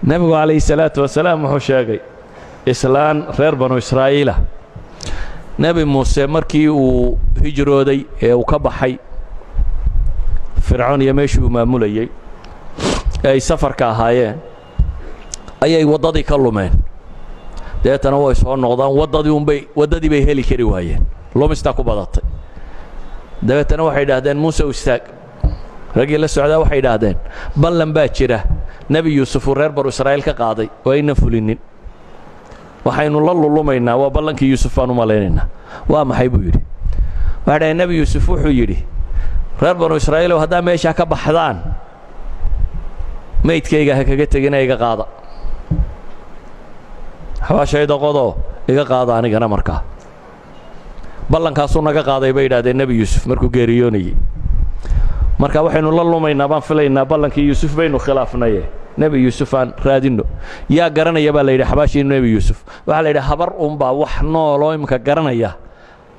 Nebigu calayhi salaatu wasalaam wuxuu sheegay islaan reer Banu Israa'iila. Nebi Muuse markii uu hijrooday ee uu ka baxay Fircoon iyo meeshii uu maamulayey ee ay safarka ahaayeen, ayay waddadii ka lumeen. Dabeetana way soo noqdaan, waddadii unbay, waddadii bay heli kari waayeen, lumistaa ku badatay. Dabeetana waxay idhaahdeen, "Muuse, istaag." Raggii la socdaa waxay idhaahdeen, "Ballan baa jira Nebi Yuusuf uu reer Banu Israa'iil ka qaaday oo aynan fulinin. Waxaynu la lulumaynaa waa ballankii Yuusuf baan u malaynaynaa." "Waa maxay?" buu yidhi. Waxay dhaheen, "Nebi Yuusuf wuxuu yidhi, reer Banu Israa'iilow, haddaa meeshaa ka baxdaan, maydkayga ha kaga tegina, iga qaada, xabaashayda qodoo iga qaada anigana." Markaa ballankaasuu naga qaaday, bay yidhahdeen, Nebi Yuusuf markuu geeriyoonayey. Marka waxaynu la lumaynaa baan filaynaa ballankii Yuusuf baynu khilaafnaye, Nebi Yuusuf aan raadinno. "Yaa garanaya?" baa la yidhi xabaashii Nebi Yuusuf. Waxaa la yidhi, "Habar unbaa wax nooloo imika garanaya,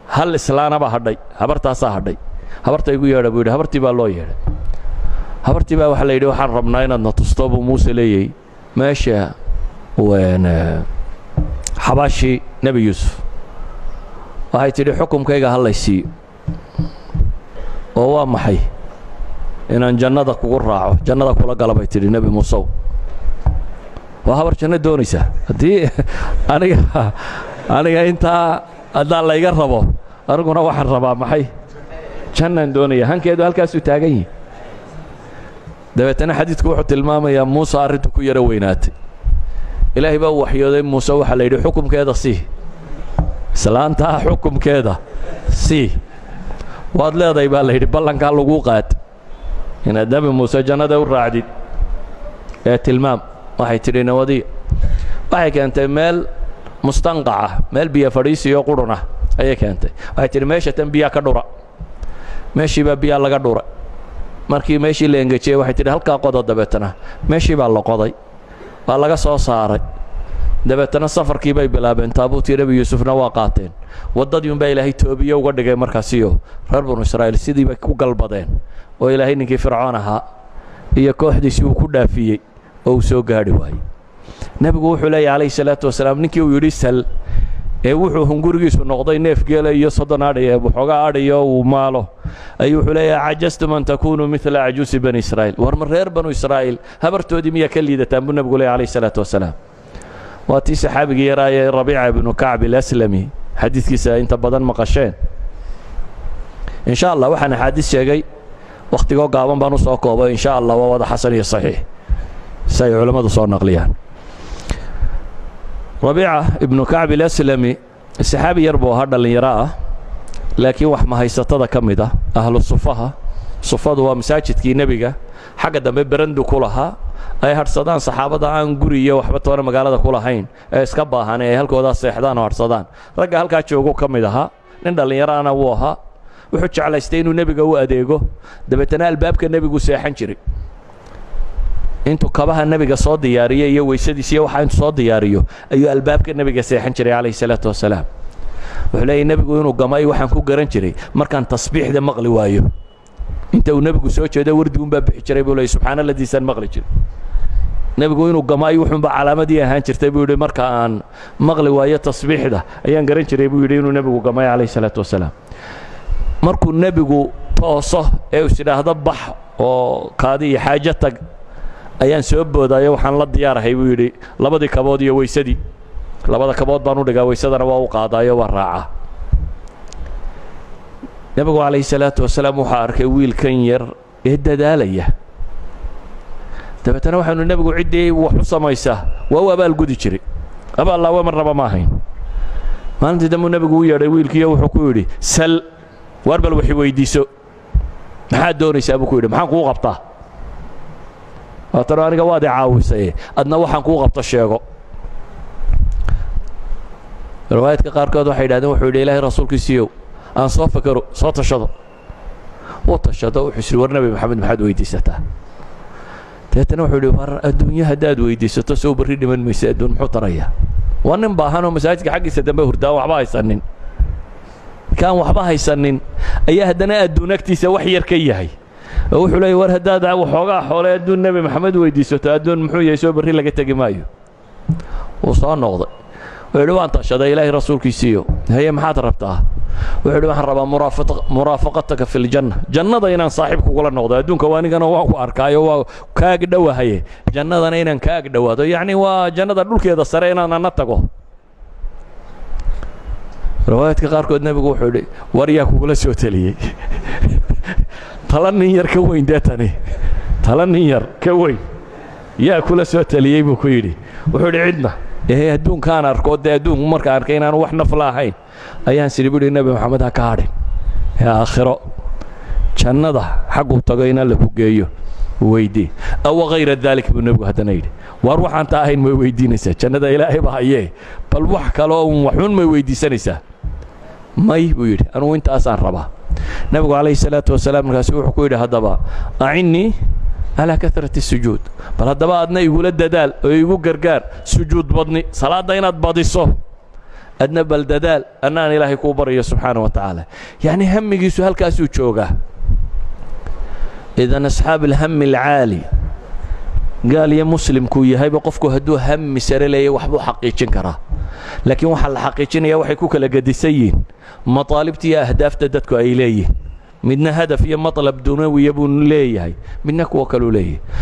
hal islaanabaa hadhay, habartaasaa hadhay. Habarta igu yeedha," buu yidhi. Habartii baa loo yeedhay. Habartii baa waxaa la yidhi, "Waxaan rabnaa inaad na tusto," buu Muuse leeyay, "meesha xabaashii Nebi Yuusuf." Waxay tidhi, "Xukumkayga ha laysiiyo." "Oo waa maxay?" "Inaan jannada kugu raaco, jannada kula gala," bay tidhi, "Nebi Muusew." Waa habar janno doonaysaa. Haddii aniga intaa haddaan layga rabo, aniguna waxaan rabaa maxay? Jannaan doonaya. Hankeedu halkaasuu taagan yihi. Dabeetana xadiidku wuxuu tilmaamayaa Muuse arrintu ku yaro weynaatay. Ilaahay baa u waxyooday Muuse. Waxaa la yidhi, "Xukumkeeda sii, islaantaa xukumkeeda sii. Waad leedahay," baa la yidhi, "ballankaa laguu qaad inaad Nebi Muuse jannada u raacdid ee tilmaam." Waxay tidhi, "Nawadiya." Waxay keentay meel mustanqaca, meel biyo fadhiisiyo qurun ah ayay keentay. Waxay tidhi, "Meesha tan biyaa ka dhura." Meeshii baa biyaa laga dhuray. Markii meeshii la engejiyey, waxay tidhi, "Halkaa qodo." Dabeetana meeshii baa la qoday, waa laga soo saaray. Dabeetana safarkii bay bilaabeen. Taabuutkii Nebi Yuusufna waa qaateen. Waddadii unbaa Ilaahay toobiye uga dhigay markaasiyo reer Banu Israa'iil sidii bay ku galbadeen, oo Ilaahay ninkii Fircoon ahaa iyo kooxdiisii uu ku dhaafiyey oo uu soo gaadhi waayey. Nebigu wuxuu leeyahy calayhi salaatu wasalaam, ninkii uu yidhi "sal" ee wuxuu hungurigiisu noqday neef geela iyo 30 adhi ee waxoogaa adhiyo uu maalo, ayuu wuxuu leeyahay, "عجزتم أن تكونوا مثل عجوز بني إسرائيل." War ma reer Banu Israa'iil habartoodii miyaa ka liidataan, buu nebigu leeyahy calayhi salaatu wasalaam. Waa tii saxaabigii yaraayee Rabiica ibnu Kacb Alaslami, xadiidkiisa inta badan maqasheen. In sha Allah waxaan axaadiis sheegay wakhtigoo gaaban baan u soo koobay. In sha Allah waa wada xasan iyo saxiix si ay culammadu soo naqliyaan. Rabiica ibnu Kacb Alaslami saxaabi yar buu ahaa, dhallinyaro ah, laakiin wax mahaysatada ka mid ah, ahlu sufaha. Sufadu waa masaajidkii Nebiga xagga dambe berandu ku lahaa, ay hadhsadaan saxaabada aan guri iyo waxba toona magaalada ku lahayn ee iska baahan, ee ay halkoodaa seexdaan oo hadhsadaan. Ragga halkaa joogu ka mid ahaa. Nin dhallinyaraana wuu ahaa. Wuxuu jeclaystay inuu Nebiga u adeego. Dabeetana albaabka Nebigu seexan jiray. Intuu kabaha Nebiga soo diyaariyo iyo weysadiis iyo waxaa intuu soo diyaariyo, ayuu albaabka Nebiga seexan jiray calayhi salaatu wasalaam. Wuxuu leeyahy, "Nebigu inuu gamay waxaan ku garan jiray markaan tasbiixda maqli waayo. Inta uu Nebigu soo jeedo wardigunbaa bixi jiray," buu leeyay, "subxaanaladiisaan maqli jiray. Nebigu inuu gamay wuxuunba calaamadii ahaan jirtay," buu yidhi. "Marka aan maqli waayo tasbiixda ayaan garan jiray," buu yidhi, "inuu Nebigu gamay calayhi salaatu wasalaam." Markuu Nebigu tooso ee is idhaahdo bax oo kaadi iyo xaajo tag, ayaan soo boodaayo. "Waxaan la diyaarahay," buu yidhi, "labadii kabood iyo weysadii. Labada kabood baan u dhigaa, weysadana waa u qaadaayo, waa raacaa." Nebigu calayhi salaatu wasalaam wuxuu arkay wiilkan yar ee dadaalaya. Dabeetana waxaanu nebigu ciddii wax u samaysaa waa u abaalgudi jiray, abaallaawe marnaba ma ahayn. Maalintii dambuu nebigu u yeedhay wiilkiiyo wuxuu ku yidhi, "Sal, waar bal waxi weydiiso. Maxaad doonaysaa?" buu ku yidhi. "Maxaan kuu qabtaa? Waatano aniga waad i caawisaye, adna waxaan kuu qabto sheego." Riwaayadka qaarkood waxay yidhahdeen wuxuu yidhi, "Ilaahay rasuulkiisiiyow, aan soo fakero, soo tashado." Wuu tashado. Wuxuu is war, "Nebi Maxamed maxaad weydiisataa?" Dabeetana wuxuu yidhi, "War adduunyo haddaad weydiisato, sow barri dhiman maysa? Adduun muxuu tarayaa?" Waa nin baahanoo masaajidka xaggiisa dambe hurdaan, waxba haysanin. Kaan waxba haysanin ayaa haddana adduun agtiisa wax yar ka yahay. Oo wuxuu leeyay, war haddaad waxoogaa xoole adduun Nebi Maxamed weydiisato, adduun muxuu yahay? Soo berri laga tegi maayo. Wuu soo noqday. Wuxuu yidhi, waan tashaday, Ilaahay rasuulkiisiiyo. Haye, maxaad rabtaa? Wuxuu yidhi, waxaan rabaa muraafaqataka fi ljanna, jannada inaan saaxiib kugula noqdo. Adduunka waa anigana waan ku arkaayo, waa kaag dhowahaye, jannadana inaan kaag dhowaado, yacni waa jannada dhulkeeda sare inaan ana tago. Riwaayaadka qaarkood nebigu wuxuu yidhi, war yaa kugula soo teliyey? Tala nin yar ka weyn dee tani, tala nin yar ka weyn yaa kula soo taliyey? Buu ku yidhi. Wuxuu yidhi, cidna ee adduunkaan arko dee, adduunku markaan arkay inaanu wax naf la ahayn ayaan sidhi buhi, Nebi Maxamed ha ka hadhin ee aakhiro jannada xagguu tago in Alle ku geeyo weydii. Aw hayra daalik, buu nebigu haddana yidhi. Waar waxaan taa ahayn may weydiinaysaa? Jannada Ilaahay ba hayee, bal wax kaloo un waxuun may weydiisanaysaa? May, buu yidhi, anugu intaasaan rabaa. Nebigu calayhi salaatu wasalaam markaasu wuxuu ku yidhi, haddaba acinnii calaa karati sujuud, bal haddaba adna igula dadaal oo igu gargaar sujuud badni, salaadda inaad badiso adna bal dadaal, annaan Ilaahay kuu baryo subxaana wa tacaala. Yacni hamigiisu halkaasuu joogaa. Idan asxaab alhami alcaali, gaal iyo muslimkuu yahayba, qofku hadduu hami sare leeyahy waxbuu xaqiijin karaa. Laakiin waxaa la xaqiijinaya waxay ku kala gedisan yihiin mataalibta iyo ahdaafta dadku ay leeyihin. Midna hadaf iyo matlab dunawiya buu leeyahay, midna kuwo kaluu leeyahay.